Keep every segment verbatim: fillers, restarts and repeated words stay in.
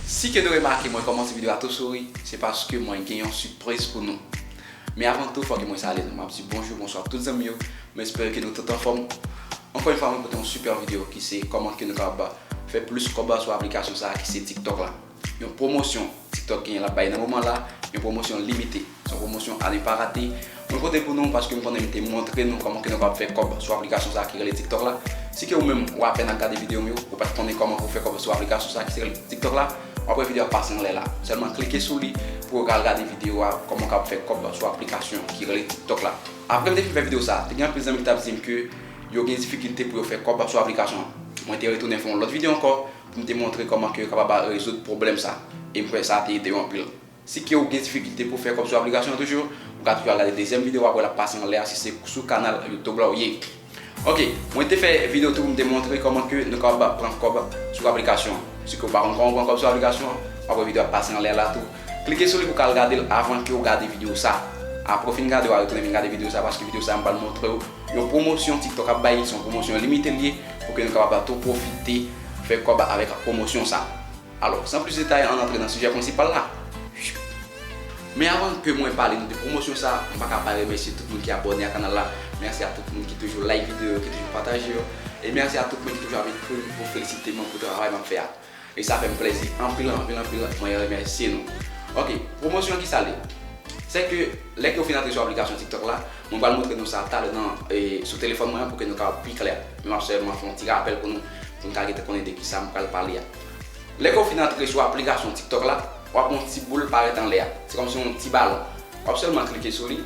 Si ke nou remake mwen kòmanse videyo a tou souri, se paske mwen gen yon sipriz pou nou. Men avan tou, fò ke mwen salye nou. M ap di bonjou, bonswa tout zanmi yo. M espere ke nou tout anfòm. Ankò yon fwa, mwen pote yon sipè videyo ki se kòman ke nou kapab fè plis kòb sou aplikasyon sa a ki se TikTok la. Yon pwomosyon TikTok genyen l ap bay nan moman la, yon pwomosyon limite. Se yon pwomosyon à ne pas rater. Mwen pote pou nou paske m konnen m te montre nou kòman ke nou kapab fè kòb sou aplikasyon sa a ki rele TikTok la. Si ke ou menm ou apèn ap gade videyo m yo, ou pa t konnen kòman pou fè kòb sou aplikasyon sa a ki se rele TikTok la, w ap wè videyo a pase anlè la. Sèlman klike sou li pou w al gade videyo a kòman w kapab fè kòb sou aplikasyon ki rele TikTok la. Apre m te fin fè videyo sa a, te gen anpil zanmi ki t ap di m ke yo gen difikilte pou yo fè kòb sou aplikasyon an. Mwen te retounen fè yon lòt videyo ankò pou m te montre kòman ke yo kapab rezoud pwoblèm sa a. E m kwè sa a te ede yo anpil. Si ke w gen difikilte pou fè kòb sou aplikasyon an toujou, ou ka toujou al gade dezyèm videyo a, w ap wè l ap pase anlè a si se sou kanal YouTube la w ye. Ok, mwen te fè videyo tou pou m te montre kòman ke nou kapab pran kòb sou aplikasyon an. Si ke w pa konn kòman pran kòb sou aplikasyon an, w ap wè videyo ap pase anlè a la tou. Klike sou li pou w ka al gade l avan ke w gade videyo sa. Apre w fin gade, w a retounen vin gade videyo sa paske videyo sa a m pral montre w yon pwomosyon TikTok ap bay, se yon pwomosyon limite l ye pou ke nou kapab tou pwofite fè kòb avèk pwomosyon sa. Alò, san plis detay, ann antre nan sijè prensipal la. Men avan ke mwen pale nou de pwomosyon sa, m pa ka pa remèsye tout moun ki abòne a kanal la. Mèsi a tout moun ki toujou like videyo yo, ki toujou pataje yo. E mèsi a tout moun ki toujou ap ekri m pou felisite mwen pou travay m ap fè a. E sa fè m plèzi anpil, anpil, anpil. Mwen remèsye nou. Ok, pwomosyon ki sa l ye? Se ke lè ke w fin antre sou aplikasyon TikTok la, mwen pral montre nou sa talè nan, e, sou telefòn mwen an pou ke nou kapab pi klè. Men m ap sèlman fè yon ti rapèl pou nou, pou n ka gentan konnen de kisa m pral pale a. Lè ke w fin antre sou aplikasyon TikTok la, w ap wè yon ti boul parèt anlè a. Se kòmsi yon ti balon. W ap sèlman klike sou li.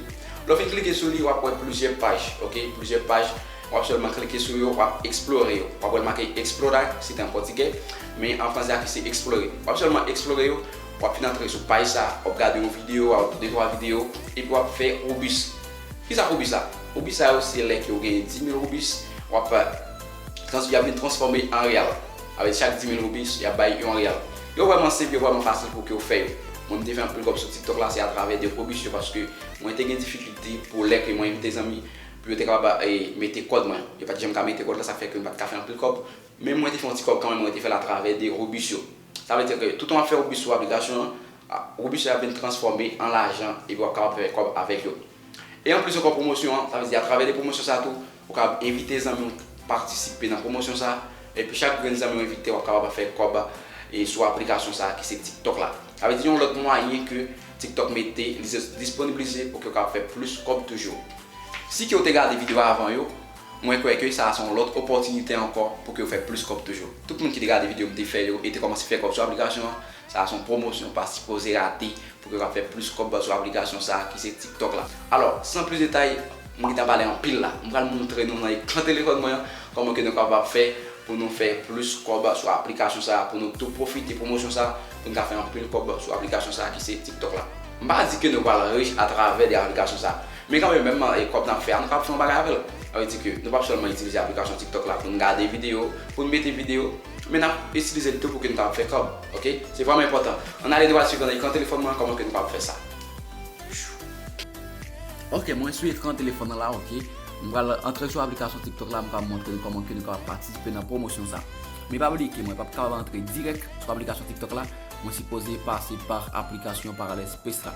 Lè w fin klike sou li, w ap wè plizyè paj, ok? Plizyè paj. W ap sèlman klike sou yo, w ap eksplore yo. W ap wè l make explora, se te an pòtigè, men an fransè a ki se eksplore. W ap sèlman eksplore yo, w ap fin antre sou paj sa, w ap gade yon videyo, w ap de twa videyo, epi w ap fè roubis. Kisa roubis la? Roubis sa yo se lè ke w genyen di mil roubis, w ap, eh, trans-, y ap vin transfòme an reyal. Avèk chak di mil roubis, y ap bay yon reyal. Yo vrèman senp, yo vrèman fasil pou ke w fè yo. Mwen, m te fè anpil kòb sou TikTok la, se atravè de roubis yo, paske mwen te gen difikilte pou lè ke mwen envite zanmi, pou yo te kapab, eh, mete kòd mwen. Yo pa t janm ka mete kòd la, sa fè ke m pa t ka fè anpil kòb. Men mwen te fè yon ti kòb kanmenm, mwen te fè l atravè de roubis yo. Sa vle di ke toutan w ap fè roubis sou aplikasyon an, a, roubis yo ap vin transfòme an lajan epi w ap kapab fè kòb avèk yo. E anplis ankò pwomosyon an, sa vle di atravè de pwomosyon sa tou, ou kapab envite zanmi w patisipe nan pwomosyon sa, epi chak grenn zanmi w envite, w ap kapab fè kòb, e, sou aplikasyon sa ki se TikTok la. Sa vle di yon lòt mwayen ke TikTok mete, li disponibilize pou ke w kapab fè plis kòb toujou. Si ke w te gade videyo avan yo, mwen kwè ke sa a se yon lòt opòtinite ankò pou ke w fè plis kòb toujou. Tout moun ki te gade videyo m te fè yo e te kòmanse fè kòb sou aplikasyon an, sa a se yon pwomosyon w pa sipoze rate pou ke w ka fè plis kòb sou aplikasyon sa a ki se TikTok la. Alò, san plis detay, mwen gentan pale anpil la. M pral montre nou nan ekran telefòn mwen an kòman ke nou kapab fè pou nou fè plis kòb sou aplikasyon sa a, pou nou tou pwofite pwomosyon sa a, pou n ka fè anpil kòb sou aplikasyon sa a ki se TikTok la. M pa di ke nou pral rich atravè de aplikasyon sa a, men kanmenm, menm, e, kòb n ap fè a, nou kapab fè yon bagay avè l. Sa vle di ke nou p ap sèlman itilize aplikasyon TikTok la pou n gade videyo, pou n mete videyo, men n ap itilize l tou pou ke nou kapab fè kòb, ok? Se vrèman enpòtan. Ann ale dwat swiv nan ekran telefòn mwen an kòman ke nou kapab fè sa. Ok, mwen sou ekran telefòn nan la, ok. M pral antre sou aplikasyon TikTok la, m pral montre nou kòman ke nou kapab patisipe nan pwomosyon sa. Men pa bliye ke mwen p ap kapab antre dirèk sou aplikasyon TikTok la, mwen sipoze pase pa aplikasyon Parallel Space la.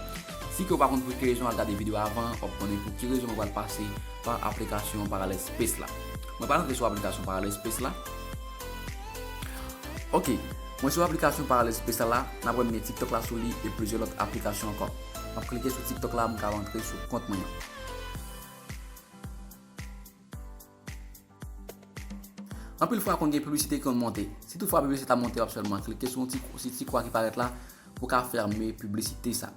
Si ke w pa konn pou ki rezon al gade videyo avan, w ap konnen pou ki rezon mwen pral pase pa aplikasyon Parallel Space la. Mwen pral antre sou aplikasyon Parallel Space la. Ok, mwen sou aplikasyon Parallel Space la, n ap wè m gen TikTok la sou li e plizyè lòt aplikasyon ankò. M ap klike sou TikTok la, m ka rantre sou kont mwen an. Anpil fwa konn gen piblisite ki konn monte. Si toutfwa piblisite ta monte, w ap sèlman klike sou yon ti, ti, ti kwa ki parèt la pou w ka fèmen piblisite sa.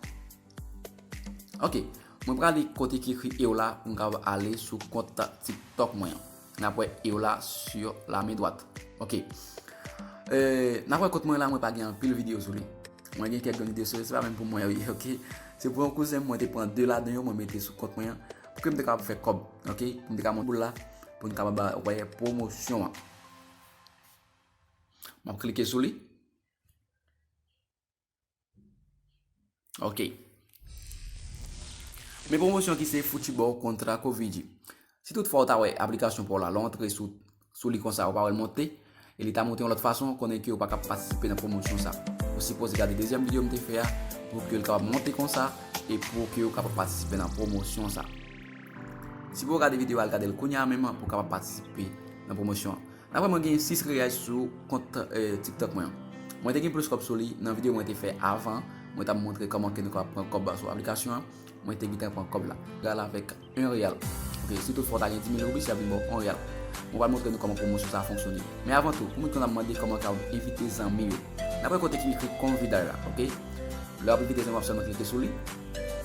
Ok, mwen prale kote ki ekri e w la pou m kapab ale sou kont TikTok mwen an. N ap wè e w la sur la men dwat. Ok. Euh, n ap wè kont mwen la, mwen pa gen anpil videyo sou li. Mwen gen kèk grenn videyo sou li, se pa menm pou mwen, wi, ok. Se pou yon kouzen m, mwen te pran de ladan yo, mwen mete sou kont mwen an, pou ke m te kapab fè kòb, ok. Pou m te ka monte boul la, pou n kapab wè pwomosyon an. M ap klike sou li. Ok. Men pwomosyon ki se Futibol kontra Covid. Si toutfwa w ta wè aplikasyon pa w la, lè w antre sou, sou li konsa, ou pa wè l monte, e li ta monte yon lòt fason, konnen ke ou pa ka patisipe nan pwomosyon sa. Ou sipoze gade dezyèm videyo m te fè a pou ke l kapab monte konsa e pou ke ou kapab patisipe nan pwomosyon sa. Si w pa gade videyo a, al gade l kounye a menm pou w kapab patisipe nan pwomosyon an. Dapre mwen, gen sis reyèl sou kont, eh, TikTok mwen an. Mwen te gen plis kòb sou li nan videyo mwen te fè avan. Mwen t ap montre kòman ke nou kapab pran kòb sou aplikasyon an. Mwen te gentan pran kòb la. Reyèl avèk yon reyèl. Ok, si toutfwa w ta gen dis mil roubi, y ap vin ba w yon reyèl. Mwen pral montre nou kòman pwomosyon sa a fonksyone. Men avan tou, pou moun ki konn ap mande kòman w ka envite zanmi yo. Dapre kote ki ekri Convidar la, ok? Lè w ap envite zanmi w, w ap sèlman klike sou li.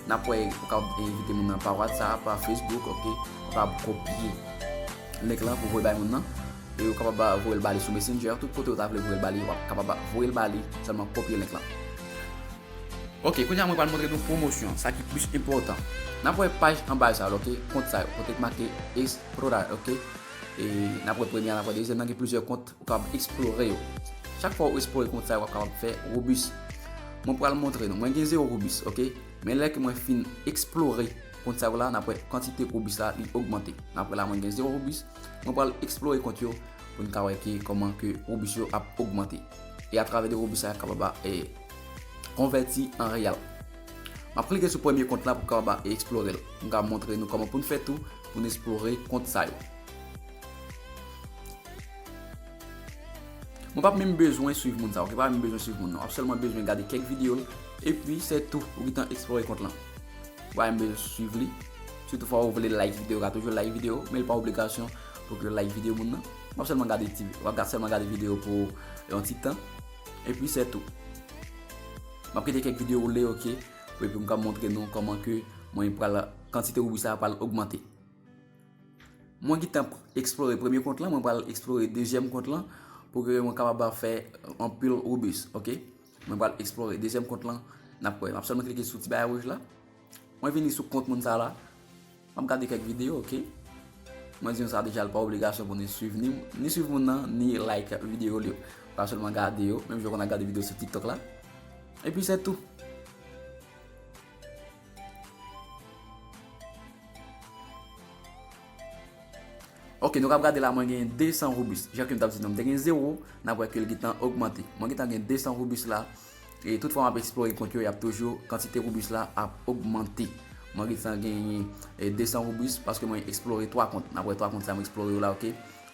N ap wè ou ka envite moun nan pa WhatsApp, pa Facebook, ok? Ou ka kopye link lan pou voye bay moun nan. E ou kapab voye l ba li sou Messenger, tout kote ou ta vle voye l ba li, w ap kapab voye l ba li, sèlman kopye link lan. Ok, kounye a mwen pral montre nou pwomosyon, sa ki plis enpòtan. N ap wè paj anba sa, ok? Kont sa yo, kote k make Explorar, ok? E n ap wè premye a, n ap wè dezyèm nan, gen plizyè kont ou kapab eksplore yo. Chak fwa ou eksplore kont sa yo, w ap kapab fè Robux. Mwen pral montre nou. Mwen gen zewo Robux, ok? Men lè ke mwen fin eksplore kont sa yo la, n ap wè kantite Robux la, li ogmante. N ap wè la, mwen gen zewo Robux. Mwen pral eksplore kont yo pou n ka wè ki, kòman ke Robux yo ap ogmante. E atravè de Robux sa, yo kapab, e, konvèti an reyèl. M ap klike sou premye kont la pou kapab, e, eksplore l. M ka montre nou kòman pou n fè tou, pou n eksplore kont sa yo. Mwen p ap menm bezwen swiv moun sa, ok? Pa menm bezwen swiv moun nan. W ap sèlman bezwen gade kèk videyo l, epi se tou, ou gentan eksplore kont lan. Ou pa menm bezwen swiv li. Si toutfwa ou vle like videyo, ou ka toujou like videyo, men li pa obligasyon pou ke like videyo moun nan. W ap sèlman gade ti, w ap sèlman gade videyo pou yon ti tan, epi se tou. M ap kite kèk videyo ou le, ok? Epi m ka montre nou kòman ke mwen pral, kantite Robux sa pral ogmante. Mwen gentan eksplore premye kont lan, mwen pral eksplore dezyèm kont lan pou ke mwen kapab fè anpil Robux, ok? Mwen pral eksplore dezyèm kont lan, n ap wè. M ap sèlman klike sou ti bagay wouj la. Mwen vini sou kont moun sa la. M ap gade kèk videyo, ok? Mwen di nou sa deja, l pa obligasyon pou nou swiv ni, ni swiv moun nan, ni like videyo li yo. Ou ka sèlman gade yo, menm jan w konn ap gade videyo sou TikTok la. Epi se tou. Ok, nou kab gade la, mwen gen de san Robux. Jan ke m t ap di nou, m te gen zewo, n ap wè ke l gentan ogmante. Mwen gentan gen de san Robux la. E tout fwa m ap eksplore kont yo, y ap toujou, kantite Robux la ap ogmante. Mwen gentan genyen, e, de san Robux paske mwen eksplore twa kont. N ap wè twa kont sa mwen eksplore yo la, ok?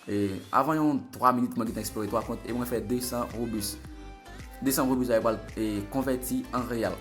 E, avan yon twa minit, mwen gentan eksplore twa kont e mwen fè de san Robux. De san Robux la, yo pral, e, konvèti an reyèl.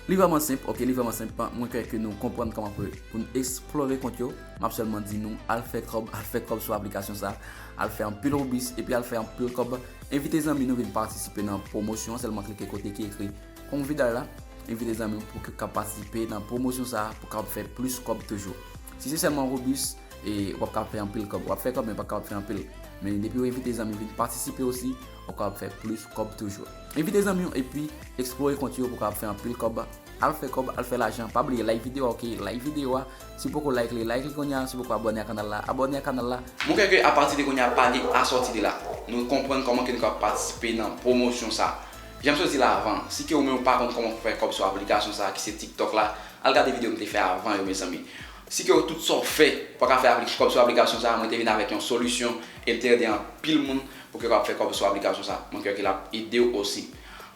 Li vrèman senp, ok, li vrèman senp. Mwen kwè ke nou konprann kòman pou, pou n eksplore kont yo. M ap sèlman di nou, al fè kòb, al fè kòb sou aplikasyon sa. Al fè anpil Robux, epi al fè anpil kòb. Envite zanmi nou vin patisipe nan pwomosyon an. Sèlman klike kote ki ekri Convidar la. Envite zanmi w pou ke w kab patisipe nan pwomosyon sa, pou w kab fè plis kòb toujou. Si se sèlman Robux, e w ap kab fè anpil kòb. W ap fè kòb, men w p ap kab fè anpil. Men depi w envite zanmi w vin patisipe osi, w ap kab fè plis kòb toujou. Envite zanmi w epi eksplore kont yo pou w kab fè anpil kòb. Al fè kòb, al fè lajan. Pa bliye like videyo a, ok? Like videyo a. Si w poko like li, like li kounye a. Si w poko abòne a kanal la, abòne a kanal la. Mwen kwè ke apati de kounye a, pa gen asòti de la. Nou konprann kòman ke nou ka patisipe nan pwomosyon sa. Jan m sot di la avan, si ke ou menm ou pa konn kòman pou fè kòb sou aplikasyon sa ki se TikTok la, al gade videyo m te fè avan yo, mezanmi. Si ke w tout sa w fè, ou pa ka fè apli-, kòb sou aplikasyon sa, mwen te vin avèk yon solisyon e m te ede anpil moun pou ke yo kab fè kòb sou aplikasyon sa. Mwen kwè ke l ap ede w osi.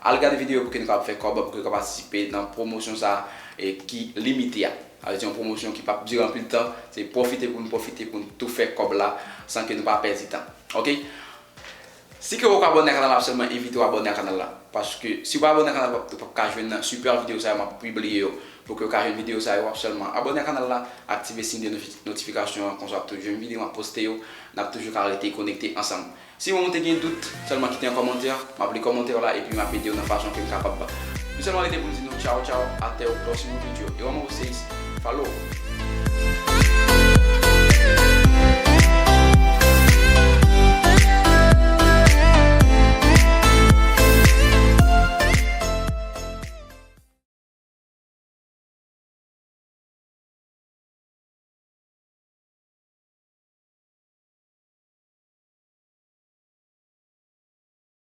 Al gade videyo pou ke nou kab fè kòb, pou ke nou kab patisipe nan pwomosyon sa, e ki limite a. Sa vle di yon pwomosyon ki p ap dire anpil tan, se pwofite pou n pwofite pou n tou fè kòb la san ke nou pa pèdi tan. Ok? Si ke w poko abòne a kanal la, m ap sèlman envite w abòne a kanal la. Paske si w pa abòne a kanal la, ou p ap ka jwenn sipè videyo sa yo m ap pibliye yo. Pou ke w ka jwenn videyo sa yo, w ap sèlman abòne a kanal la, aktive siy de nofi-, notifikasyon an, konsa w ap toujou jwenn videyo m ap poste yo, n ap toujou ka rete konekte ansanm. Si w te gen dout, sèlman kite yon kòmantè, m ap li kòmantè w la epi m ap ede w nan fason ke m kapab. M sèlman rete pou m di nou tchaw tchaw, atè yon pwòchèn videyo. E w a mwen Seis, follow.